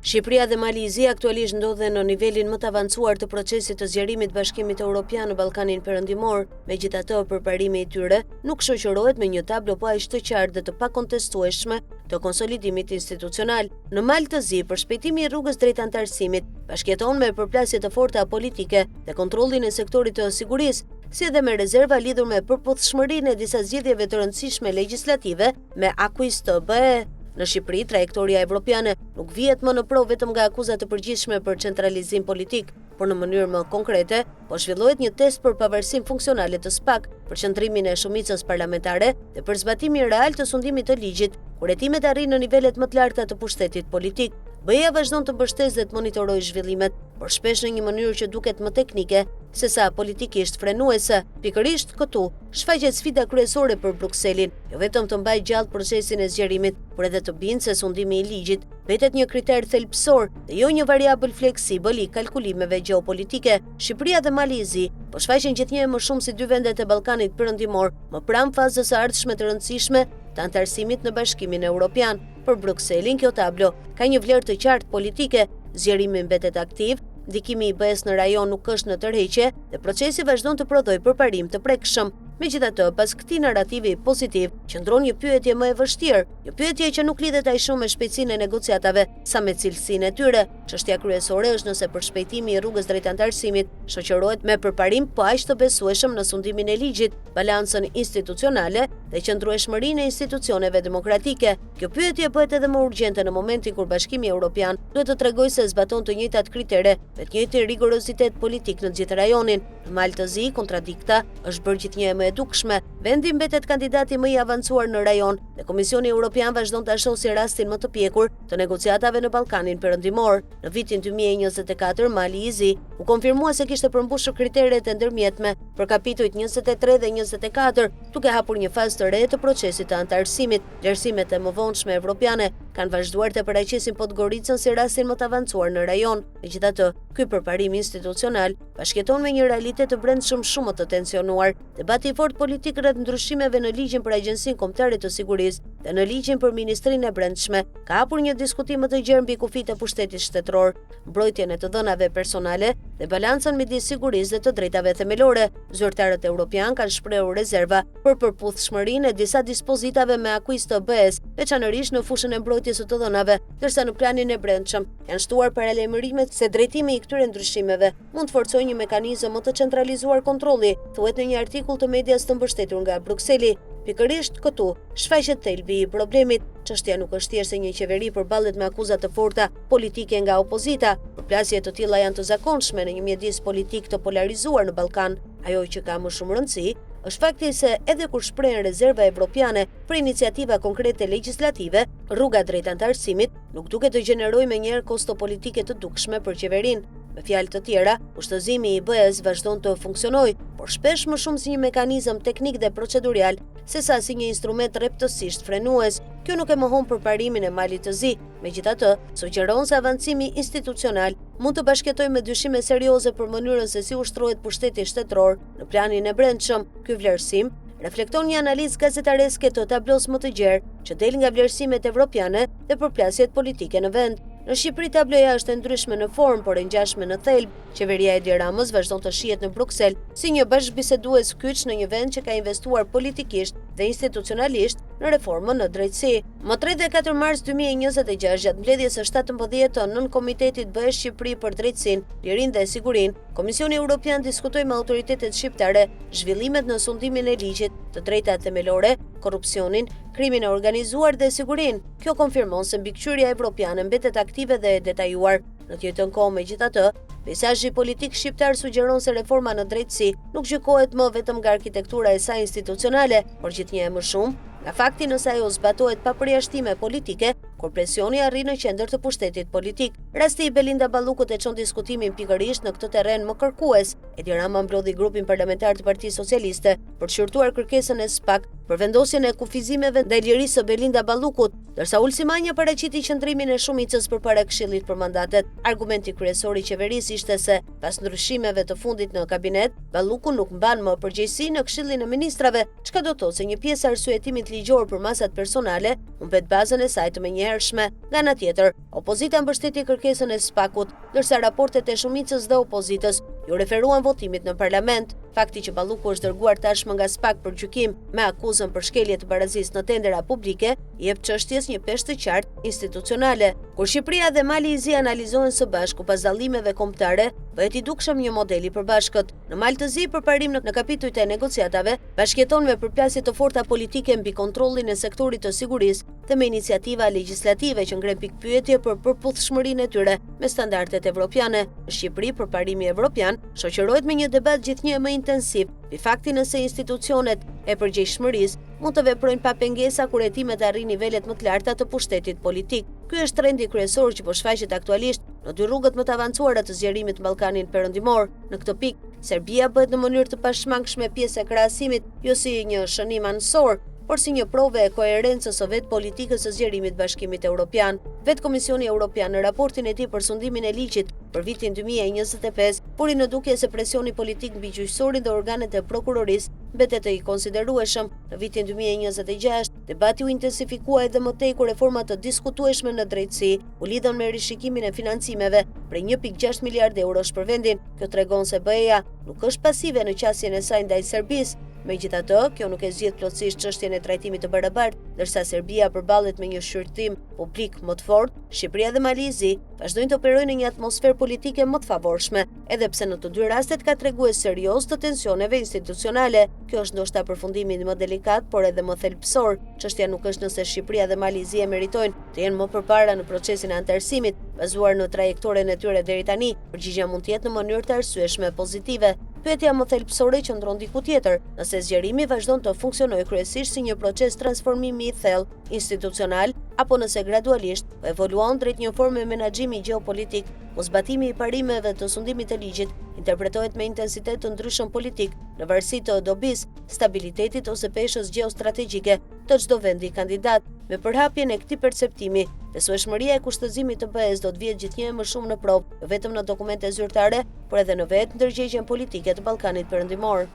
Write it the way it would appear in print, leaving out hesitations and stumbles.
Shqipëria dhe Mali i Zi aktualisht ndodhen në nivelin më të avancuar të procesit të zgjerimit të Bashkimit Europian në Ballkanin Perëndimor. Megjithatë, përparimi i tyre nuk shoqërohet me një tablo po aq të qartë dhe të pakontestueshme të konsolidimit institucional. Në Mal të Zi, përshpejtimi i rrugës drejt anëtarësimit bashkëjeton me përplasje të forta politike dhe kontrollin e sektorit të sigurisë, si edhe me rezerva lidhur me përputhshmërinë e disa zgjidhjeve të rëndësishme legjislative me acquis të BE. Në Shqipëri, trajektoria evropiane nuk vihet më në provë vetëm nga akuza të përgjithshme për centralizim politik, por në mënyrë më konkrete, po zhvillohet një test për pavarësinë funksionale të SPAK, për qëndrimin e shumicës parlamentare dhe për zbatimin real të sundimit të ligjit, kur hetimet arrijnë në nivelet më të larta të pushtetit politik. BE-ja vazhdon të mbështesë dhe të monitorojë zhvillimet, por shpesh në një mënyrë që duket më teknike sesa politikisht frenuese. Pikërisht këtu, shfaqet sfida kryesore për Brukselin, jo vetëm të mbajë gjallë procesin e zgjerimit, por edhe të bindë se sundimi i ligjit mbetet një kriter thelbësor dhe jo një variabël fleksibël i kalkulimeve gjeopolitike. Shqipëria dhe Mali i Zi po shfaqen gjithnjë e më shumë si dy vendet e Ballkanit Perëndimor më pranë fazës së ardhshme të rëndësishme të anëtarësimit në Bashkimin Europian. Për Brukselin, kjo tablo ka një vlerë të qartë politike, zgjerimi mbetet aktiv, ndikimi i BE-së në rajon nuk është në tërheqje dhe procesi vazhdon të prodhojë përparim të prekshëm. Megjithatë, pas këtij narrativi pozitiv, qëndron një pyetje më e vështirë, një pyetje që nuk lidhet aq shumë me shpejtësinë e negociatave sa me cilësinë e tyre. Çështja kryesore është nëse përshpejtimi i rrugës drejt anëtarësimit shoqërohet me përparim po aq të besueshëm në sundimin e ligjit, balancën institucionale dhe qëndrueshmërinë e institucioneve demokratike. Kjo pyetje bëhet edhe më urgjente në momentin kur Bashkimi Europian duhet të tregojë se zbaton të njëjtat kritere me të njëjtin rigorozitet politik në gjithë rajonin. Në Mal të Zi, kontradikta është bërë gjithnjë e më e dukshme. Vendi mbetet kandidati më i avancuar në rajon dhe Komisioni Europian vazhdon ta shohë si rastin më të pjekur të negociatave në Ballkanin Perëndimor. Në vitin 2024, Mali i Zi u konfirmua se kishte përmbushur kriteret e ndërmjetme për kapitujt 23 dhe 24, duke hapur një fazë të re të procesit të anëtarësimit. Vlerësimet e mëvonshme evropiane kanë vazhduar të paraqesin Podgoricën si rastin më të avancuar në rajon. Megjithatë, ky përparim institucional bashkëjeton me një realitet të brendshëm shumë më të tensionuar. Debati i fortë politik rreth ndryshimeve në ligjin për Agjencinë Kombëtare të Sigurisë dhe në ligjin për Ministrinë e Brendshme ka hapur një diskutim më të gjerë mbi kufijtë e pushtetit shtetëror, mbrojtjen e të dhënave personale dhe balancën midis sigurisë dhe të drejtave themelore. Zyrtarët europianë kanë shprehur rezerva për përputhshmërinë e disa dispozitave me acquis të BE-së, veçanërisht në fushën e mbrojtjes së të dhënave, ndërsa në planin e brendshëm janë shtuar paralajmërimet se drejtimi i këtyre ndryshimeve mund të forcojë një mekanizëm më të centralizuar kontrolli, thuhet në një artikull të medias të mbështetur nga Brukseli. Pikërisht këtu shfaqet thelbi i problemit. Çështja nuk është thjesht se një qeveri përballet me akuza të forta politike nga opozita. Përplasje të tilla janë të zakonshme në një mjedis politik të polarizuar në Ballkan. Ajo që ka më shumë rëndësi është fakti se edhe kur shprehen rezerva evropiane për iniciativa konkrete legjislative, rruga drejt anëtarësimit nuk duket të gjenerojë menjëherë kosto politike të dukshme për qeverinë. Me fjalë të tjera, kushtëzimi i BE-së vazhdon të funksionojë, por shpesh më shumë si një mekanizëm teknik dhe procedurial, sesa si një instrument rreptësisht frenues. Kjo nuk e mohon përparimin e Malit të Zi, megjithatë, sugjeron se avancimi institucional mund të bashkëjetojë me dyshime serioze për mënyrën se si ushtrohet pushteti shtetëror në planin e brendshëm. Ky vlerësim reflekton një analizë gazetareske të tablosë më të gjerë që del nga vlerësimet evropiane dhe përplasjet politike në vend. Në Shqipëri tabloja është e ndryshme në formë, por e ngjashme në thelb. Qeveria e Edi Ramës vazhdon të shihet në Bruksel si një bashkëbisedues kyç në një vend që ka investuar politikisht dhe institucionalisht në reformën në drejtësi. Më 3 dhe 4 mars 2026, gjatë mbledhjes së 17 të Nënkomitetit BE Shqipëri për Drejtësinë, Lirinë dhe Sigurinë, Komisioni Europian diskutoi me autoritetet shqiptare zhvillimet në sundimin e ligjit, të drejtat themelore, korrupsionin, krimin e organizuar dhe sigurinë. Kjo konfirmon se mbikëqyrja evropiane mbetet aktive dhe e detajuar. Në të njëjtën kohë, megjithatë, peizazhi politik shqiptar sugjeron se reforma në drejtësi nuk gjykohet më vetëm nga arkitektura e saj institucionale, por gjithnjë e më shumë nga fakti nëse ajo zbatohet pa përjashtime politike, kur presioni arrin në qendër të pushtetit politik. Rasti i Belinda Ballukut e çon diskutimin pikërisht në këtë terren më kërkues. Edi Rama mblodhi grupin parlamentar të Partisë Socialiste për të shqyrtuar kërkesën e SPAK për vendosjen e kufizimeve ndaj lirisë së Belinda Ballukut, ndërsa Ulsi Manja paraqiti qëndrimin e shumicës përpara Këshillit për Mandatet. Argumenti kryesor i qeverisë ishte se pas ndryshimeve të fundit në kabinet, Balluku nuk mban më përgjegjësi në Këshillin e Ministrave, çka do të thotë se një pjesë e arsyetimit ligjor për masat personale humbet bazën e saj të menjëhershme. Nga ana tjetër, Opozita mbështeti kërkesën e SPAK-ut, ndërsa raportet e shumicës dhe opozitës iu referuan votimit në parlament. Fakti që Balluku është dërguar tashmë nga SPAK për gjykim me akuzën për shkelje të barazisë në tendera publike, i jep çështjes një peshë të qartë institucionale. Kur Shqipëria dhe Mali i Zi analizohen së bashku pas dallimeve kombëtare, bëhet i dukshëm një model i përbashkët. Në Mal të Zi, përparim në kapitujt e negociatave, bashkëjeton me përplasje të forta politike mbi kontrollin e sektorit të sigurisë dhe me iniciativa legjislative që ngrenë pikëpyetje për përputhshmërinë e tyre me standardet evropiane. Në Shqipëri, përparimi evropian shoqërohet me një debat gjithnjë e më intensiv mbi faktin nëse institucionet e përgjegjshmërisë mund të veprojnë pa pengesa kur hetimet arrijnë nivelet më të larta të pushtetit politik. Ky është trendi kryesor që po shfaqet aktualisht në dy rrugët më të avancuara të zgjerimit në Ballkanin Perëndimor. Në këtë pikë, Serbia bëhet në mënyrë të pashmangshme pjesë e krahasimit, jo si një shënim anësor, por si një provë e koherencës së vetë politikës së zgjerimit të Bashkimit Evropian. Vetë Komisioni Evropian në raportin e tij për sundimin e ligjit për vitin 2025 vuri në dukje se presioni politik mbi gjyqësorin dhe organet e prokurorisë mbetet i konsiderueshëm. Në vitin 2026, debati u intensifikua edhe më tej kur reforma të diskutueshme në drejtësi u lidhën me rishikimin e financimeve prej 1.6 miliard eurosh për vendin. Kjo tregon se BE-ja nuk është pasive në qasjen e saj ndaj Serbisë. Megjithatë, kjo nuk e zgjidh plotësisht çështjen e trajtimit të barabartë, ndërsa Serbia përballet me një shqyrtim publik më të fortë, Shqipëria dhe Mali i Zi vazhdojnë të operojnë në një atmosferë politike më të favorshme, edhe pse në të dy rastet ka tregues seriozë të tensioneve institucionale. Kjo është ndoshta përfundimi më delikat, por edhe më thelbësor. Çështja nuk është nëse Shqipëria dhe Mali i Zi e meritojnë të jenë më përpara në procesin e anëtarësimit, bazuar në trajektoren e tyre deri tani, përgjigja mund të jetë në mënyrë të arsyeshme pozitive. Pyetja më thelbësore qëndron diku tjetër, nëse zgjerimi vazhdon të funksionojë kryesisht si një proces transformimi i thellë institucional apo nëse gradualisht po evoluon drejt një forme menaxhimi gjeopolitik, ku zbatimi i parimeve të sundimit të ligjit interpretohet me intensitet të ndryshëm politik në varësi të dobisë, stabilitetit ose peshës gjeostrategjike të çdo vendi kandidat. Me përhapjen e këtij perceptimi, besueshmëria e kushtëzimit të BE-së do të vihet gjithnjë e më shumë në provë, jo vetëm në dokumente zyrtare, por edhe në vetë ndërgjegjen politike të Ballkanit Perëndimor.